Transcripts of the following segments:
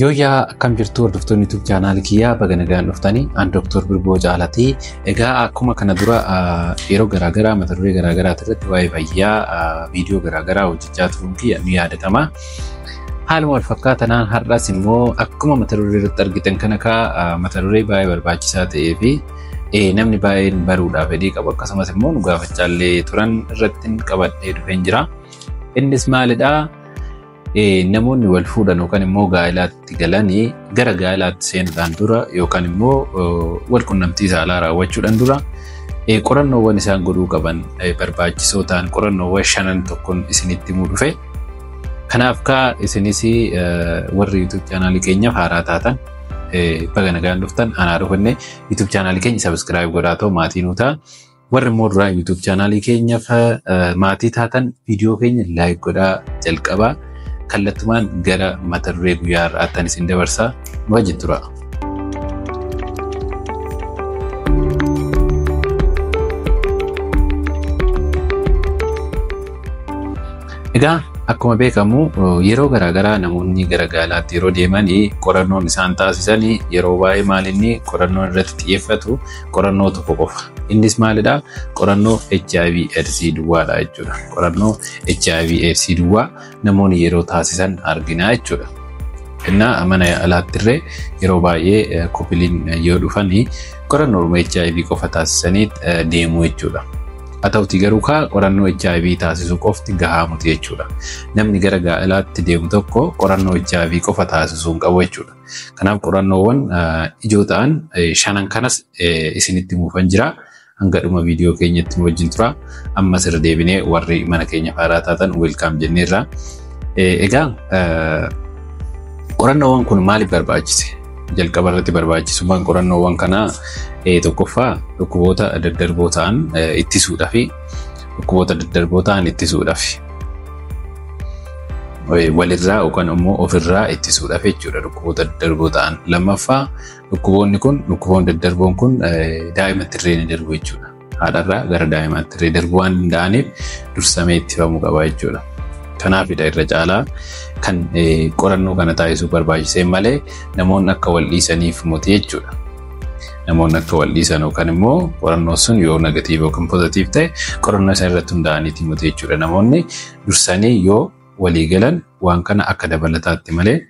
Yooyyaa, akkam jirtu hordoftoonni YouTube chaanaalii kiyyaa? Baga nagaan dhuftanii. An Dr. Birboo Caalatii. Egaa akkuma kana dura yeroo garaagaraa mata duree garaagaraa irratti waa'ee fayyaa viidiyoo garaagaraa hojjechaa turuun kiyya ni yaadatama. Haaluma wal fakkaatanaan har'as immoo akkuma mata duree irratti argitan kana kaa mata duree baay'ee barbaachisaa ta'ee fi namni baay'een baruudhaaf fedhii qabu, akkasumas immoo nu gaafachaallee turan irratti qabadhee dhufeen jira. Innis maalidhaa? Namoonni wal fuudhan yookaan immoo gaa'ilaatti galanii gara gaa'ilaatti seenuudhaan dura yookaan immoo wal qunnamtii saalaa raawwachuudhaan dura qorannoowwan isaan godhuu qaban barbaachisoo ta'an qorannoowwan shanan tokkoon isinitti himuu dhufe. Kanaaf kaa isinis warri YouTube chaanaalii keenyaaf haaraa taatan baga nagaan dhuftan. Anaa dhufanne YouTube chaanaalii keenya subscribe godhaa ta'u maatii nuu ta'a. Warri immoo duraan YouTube chaanaalii keenyaaf maatii taatan viidiyoo keenya like godhaa jalqabaa. Kallattumaan gara mata duree guyyaa har'aattan isin dabarsaa, nu wajjin tura. Egaa akkuma beekamu yeroo garaagaraa namoonni gara gaa'ilaatti yeroo deemanii qorannoon isaan taasisan yeroo baay'ee maalinni qorannoon irratti xiyyeeffatu qorannoo tokko qofa. Innis maalidhaa? Qorannoo HIV AIDS duwwaadha jechuudha. Qorannoo HIV AIDS duwwaa namoonni yeroo taasisan argina jechuudha. Innaa mana alaattirree yeroo baay'ee coupleiin yoo dhufanii qorannoo HIV qofa taasisanii deemu jechuudha. Haa ta'uti garuu kaa qorannoo HIV taasisuu qofti gahaa miti jechuudha. Namni gara gaa'ilaatti deemu tokko qorannoo HIV qofa taasisuu hin qabu jechuudha. Kanaaf qorannoowwan ijoo ta'an shanan kanas isinitti himuufan jira. Hanga dhuma viidiyoo keenyatti nu wajjin tura. Ammas irra deebinee warri mana keenya haaraa taatan welcome jenneerra. Egaa qorannoowwan kun maaliif barbaachise? Jalqaba irratti barbaachisummaan qorannoowwan kanaa tokkoffaa dhukkuboota daddarboo ta'an ittisuudhaafi, dhukkuboota daddarboo ta'an ittisuudhaaf, walirraa yookaan immoo ofirraa ittisuudhaaf jechuudha dhukkuboota daddarboo ta'an. Lammaffaa, dhukkuboonni kun, dhukkuboonni daddarboon kun daa'imatti illee ni darbu jechuudha. Haadharraa gara daa'imaatti illee darbuu waan danda'aniif dursamee ittifamuu qaba jechuudha. Kanaafidha irra caalaa kan qorannoo kana taasisuu barbaachisee malee namoonni akka wal dhiisaniif miti jechuudha. Namoonni akka wal dhiisan yookaan immoo qorannoo sun yoo negative yookaan positive ta'e qorannoo isa irratti hundaa'aniiti miti jechuudha. Namoonni dursanii yoo walii galan waan kana akka dabalataatti malee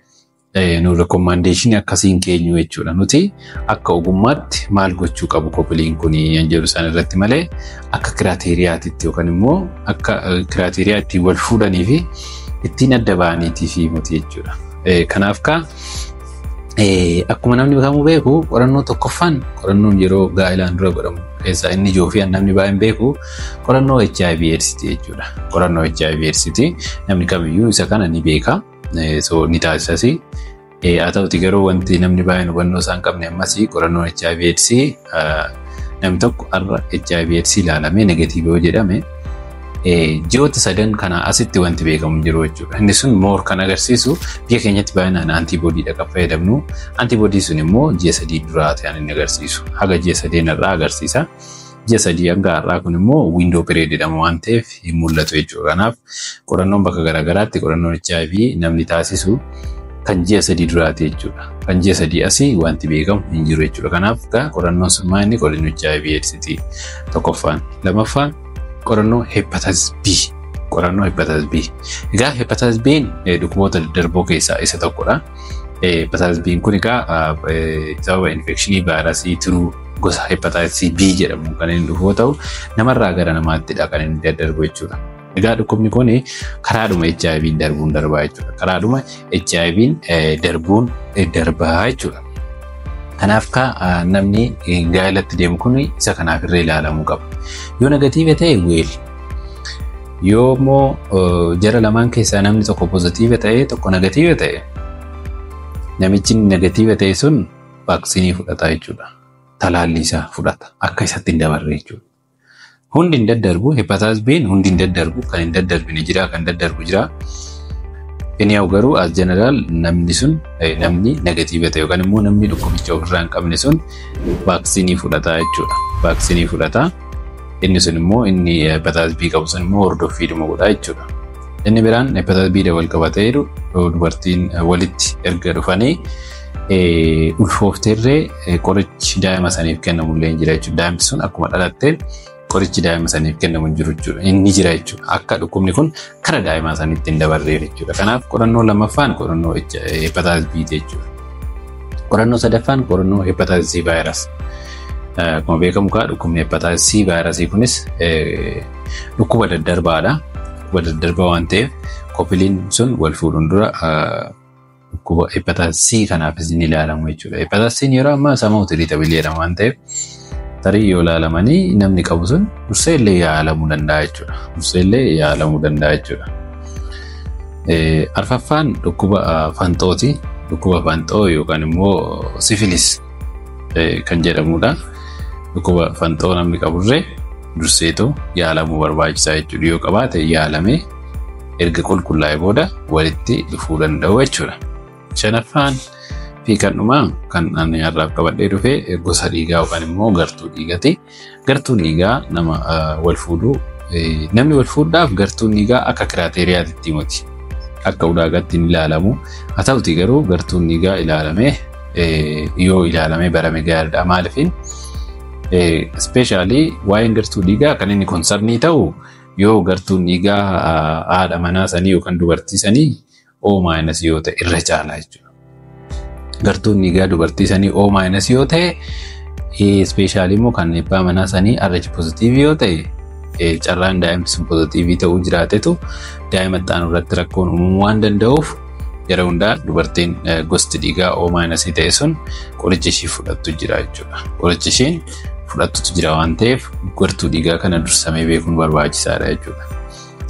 nu recommendationii akkasiin keenyu jechuudha. Nuti akka ogummaatti maal gochuu qabu coupleiin kun yan jedhu isaan irratti malee akka criteriatitti yookaan immoo akka criteria ittiin wal fuudhanii fi ittiin adda ba'aniitii fi miti jechuudha. Kanaaf kaa akkuma namni kamuu beeku qorannoo tokkoffaan, qorannoon yeroo gaa'ilaan dura godhamu keessaa inni ijoo fi namni baay'een beeku qorannoo HIV AIDS jechuudha. Qorannoo HIV AIDS namni kamiyyuu isa kana ni beeka. So ni taasisas. Haa ta'uti garuu wanti namni baay'een hubannoo isaan qabne ammas qorannoon HIV AIDS namni tokko har'a HIV AIDS ilaalamee negative yoo jedhame ji'oota 3 kana asitti wanti beekamu jiru jechuudha. Inni sun more kan agarsiisu biyya keenyatti baay'inaan antibodydha kan fayyadamnu. Antibody sun immoo ji'a 3 duraa ta'an inni agarsiisu. Haga ji'a 3 irraa agarsiisa. Ji'a 3 hanga har'aa kun immoo window period jedhama waan ta'eef hin mul'atu jechuudha. Kanaaf qorannoon bakka garaagaraatti qorannoon HIV namni taasisu kan ji'a 3 duraati jechuudha. Kan ji'a 3 asii wanti beekamu hin jiru jechuudha. Kanaaf qorannoon sun maal inni qorannoo HIV AIDS tokkoffaan. Lammaffaan, qorannoo hepatitis B. Qorannoo hepatitis B. Egaa hepatitis B dhukkuboota daddarboo keessaa isa tokkodha. Hepatitis B kun egaa sababa infectionii vaayirasii tiruu gosa hepatitis B jedhamu kan inni dhufu yoo ta'u namarraa gara namaattidha kan inni daddarbu jechuudha. Egaa dhukkubni kun karaadhuma HIV darbuun darbaa jechuudha. Karaadhuma HIV darbuun darbaa jechuudha. Kanaaf kaa namni gaa'elatti deemu kun isa kanaaf irra ilaalamuu qaba. Yoo negative ta'e, well, yoo immoo jara lamaan keessaa namni tokko positive ta'e, tokko negative ta'e, namichi negative ta'e sun vaccineii fudhata jechuudha. Talaallii isaa fudhata akka isatti hin dabarre jechuudha. Hundi hin daddarbu, hepatitis B hundi hin daddarbu, kan hin daddarbine jira, kan daddarbu jira. Inni garuu as general namni sun, namni negative ta'e yookaan immoo namni dhukkubicha ofirraa hin qabne sun vaccineii fudhata jechuudha. Vaccineii fudhata. Inni sun immoo, inni hepatitis B qabu sun immoo hordoffiidhuma godha jechuudha. Inni biraan hepatitis B wal qabatee jiru dubartiin walitti erga dhufanii ulfoofteerree qorichi daa'ima saniif kennamullee hin jira jechuudha. Daa'imti sun akkuma dhalatteen qorichi daa'ima saniif kennamu hin jiru jechuudha. Inni jira jechuudha. Akka dhukkubni kun kara daa'imaa saniitti hin dabarreef jechuudha. Kanaaf qorannoo lammaffaan qorannoo hepatitis B jechuudha. Qorannoo sadaffaan qorannoo hepatitis C virus. Akkuma beekamu kaa dhukkubni hepatitis C vaayirasii kunis dhukkuba daddarbaadha. Dhukkuba daddarbaa waan ta'eef coupleiin sun wal fuudhuun dura dhukkuba hepatitis C kanaafis ni ilaalamu jechuudha. Hepatitis C yeroo ammaa sama treatable jedhama waan ta'eef tarii yoo ilaalamanii namni qabu sun dursee illee yaalamuu danda'a jechuudha. Dursee illee yaalamuu danda'a jechuudha. Arfaffaan dhukkuba fanxooti. Dhukkuba fanxoo yookaan immoo syphilis kan jedhamudha. Dhukkuba fanxoo namni qaburree durseetu yaalamuu barbaachisaa jechuudha. Yoo qabaate yaalamee erga qulqullaa'ee booda walitti dhufuu danda'u jechuudha. Shanaffaan fi kan dhumaa kan ani har'aaf qabadhee dhufe gosa dhiigaa yookaan immoo gartuu dhiigati. Gartuun dhiigaa nama wal fuudhuu, namni wal fuudhaaf gartuun dhiigaa akka criteriaatti miti. Akka ulaagaatti hin ilaalamu. Haa ta'uti garuu gartuun dhiigaa ilaalamee yoo ilaalamee barame gaariidha. Maaliifin especially waa'een gartuu dhiigaa kan inni concernii ta'u yoo gartuun dhiigaa haadha manaa sanii yookaan dubartii sanii O minus yoo ta'e irra caalaa jechuudha. Gartuun dhiigaa dubartii sanii O minus yoo ta'e, especially immoo kan abbaa manaa sanii RH positive yoo ta'e, carraan daa'imti sun positive ta'uu jiraatetu daa'ima itti aanu irratti rakkoon uumamuu waan danda'uuf yeroo hundaa dubartiin gosti dhiigaa O minus ta'e sun qoricha ishii fudhattu jira jechuudha. Qorichi ishiin fudhattutu jira waan ta'eef gartuu dhiigaa kana dursamee beekuun barbaachisaadha jechuudha.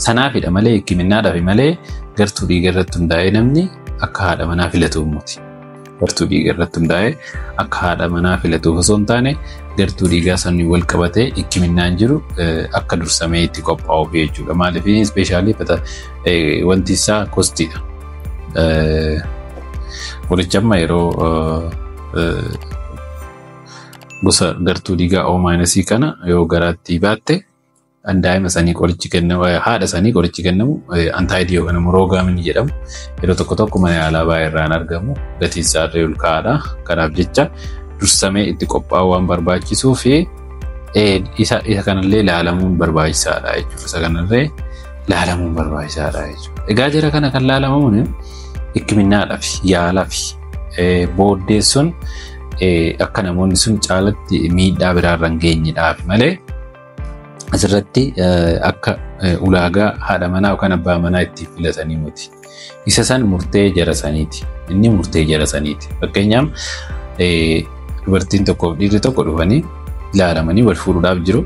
Sanaafidha malee, hikkiminnaadhaaf malee gartuu dhiigaa irratti hundaa'ee namni akka haadha manaa filatu miti. Gartuu dhiigaa irratti hundaa'ee akka haadha manaa filatuuf osoo hin taane gartuu dhiigaa sanii wal qabatee hikkiminaan jiru akka dursamee itti qophaa'uuf jechuudha. Maaliif especially wanti isaa costiidha. Qoricha amma yeroo gosa gartuu dhiigaa O minusii kana yoo garaatti baatte daa'ima sanii qorichi kennamu, haadha sanii qorichi kennamu anti-D yookaan immoo RhoGAMni jedhamu yeroo tokko tokko mana yaalaa baay'ee irraan argamu, gatiin isaa illee ol ka'aadha. Kanaaf jecha dursamee itti qophaa'uu waan barbaachisuu fi isa kanallee ilaalamuun barbaachisaadha jechuudha. Isa kanallee ilaalamuun barbaachisaadha jechuudha. Egaa jara kana kan laalamamuun hikkiminnaadhaaf, yaalaaf, booddee sun akka namoonni sun caalatti miidhaa biraarra hin geenyedhaaf malee asirratti akka ulaagaa haadha manaa yookaan abbaa manaa itti filatanii miti. Isa san murtee jara saniiti. Inni murtee jara saniiti. Fakkeenyaaf dubartiin tokkoof dhiirri tokko dhufanii ilaalamanii wal fuudhuudhaaf jiru.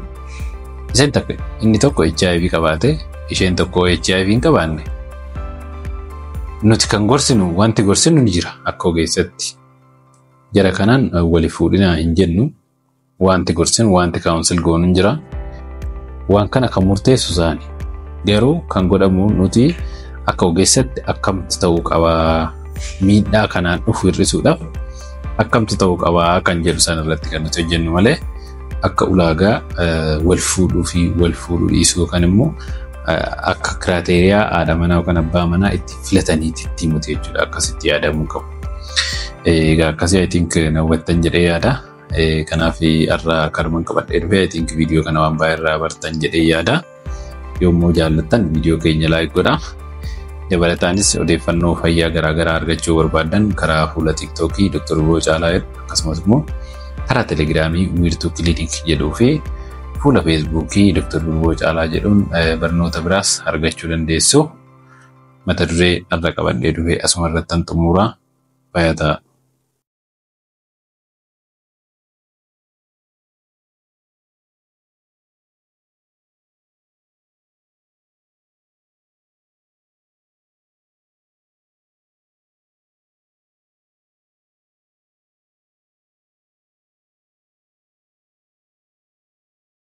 Isheen takka, inni tokko HIV qabaate, isheen tokko HIV hin qabaanne. Nuti kan gorsinu, wanti gorsinu ni jira akka ogeessatti. Jara kanaan wali fuudhinaa hin jennu. Wanti gorsinu, wanti counsel goonu hin jira. Waan kana kan murteessu isaani. Garuu kan godhamu nuti akka ogeessatti akkamtu ta'uu qabaa, miidhaa kanaan dhufu hir'isuudhaaf akkamtu ta'uu qabaa kan jedhu sana irratti kan nuti hojjennu malee akka ulaagaa wal fuudhuu fi wal fuudhuu dhiisuu yookaan immoo akka criteria haadha manaa yookaan abbaa manaa itti filataniiti itti himuti jechuudha. Akkasitti yaadamuu qabu. Egaa akkasii, I think na hubattan jedhee yaada. Kanaaf har'a kanuman qabadhee dhufe. I think viidiyoo kana waan baay'ee irraa bartan jedhee yaada. Yommuu jaallattan viidiyoo keenya like godhaa. Dabalataanis odeeffannoo fayyaa garaagaraa argachuu barbaaddan karaa fuula TikTokii Dr. Boo Caalaa akkasumas immoo karaa Telegramii Wiirtuu Clinic jedhuu fi fuula Facebookii Dr. Boo Caalaa jedhuun barnoota biraas argachuu dandeessu. Mata duree har'a qabadhee dhufe asuma irratti xumuraa. Fayyaa ta'aa.